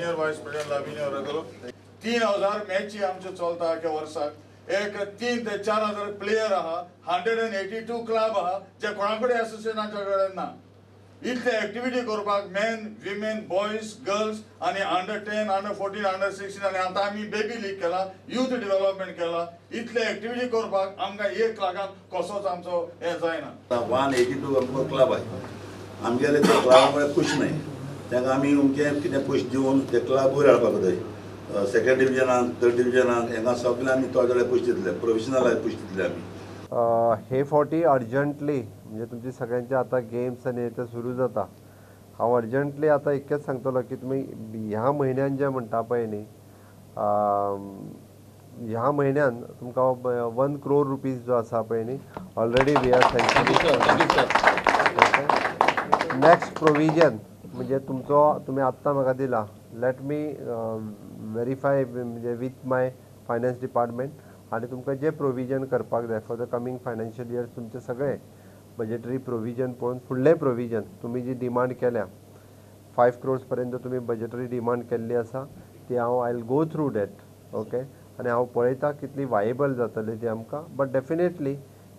Senior vice president Lavinio Rebello. 3000 मॅची आमच्यो चलता आख्या वर्साक. एक 3 ते 4000 प्लेयर आहा, 182 क्लब आहा जे कोणा कडेन एसोसिएशनाच्या कडेन ना. इतले एक्टिविटी करपाक मेन, विमेन, बॉयज, गर्ल्स आनी अंडर 10, अंडर 14, अंडर 16 आनी आतां आमी बेबी लीग केला, युथ डेव्हलपमेंट केला. इतले एक्टिविटी करपाक आमकां 1 लाखान कसोच आमचो हें जायना. 182 आमकां क्लब आहा, आमगेले ते क्लबा कडेन पयशे न्हय, तांकां आमी अमके कितें पयशे दिवन ते क्लब वयर हाडपाक जाय. सेकंड डिविजनाक, थर्ड डिविजनाक हांगा सगळे आमी थोडे थोडे पयशे दितले, प्रोफेशनल पयशे दितले आमी. हे फावटी अर्जंटली म्हणजे तुमची सगळ्यांचे आतां गेम्स आनी ते सुरू जाता. हांव अर्जंटली आतां इतकेंच सांगतलो की तुमी ह्या म्हयन्यान जें म्हणटा पळय न्ही, ह्या म्हयन्यान तुमकां 1 crore rupees जो आसा पळय न्ही, already we are sanctioning. Next provision म्हणजे तुमचो तुमी आत्तां म्हाका दिला, let me verify म्हणजे विथ my finance department आनी तुमकां जें प्रोविजन करपाक जाय for the coming financial year, तुमचें सगळें बजेटरी प्रोविजन पळोवन फुडलें प्रोविजन तुमी जी डिमांड केल्या 5 crores पर्यंत तुमी बजेटरी डिमांड केल्ली आसा ती हांव I will go through that. Okay, आनी हांव पळयता कितली वायबल जातली ती आमकां, but definitely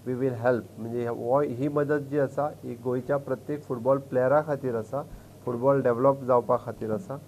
we will help. म्हणजे हो ही मदत जी आसा ही गोंयच्या प्रत्येक फुटबॉल प्लेयरा खातीर आसा, फुटबॉल डेवलप जावपा खातीर आसा.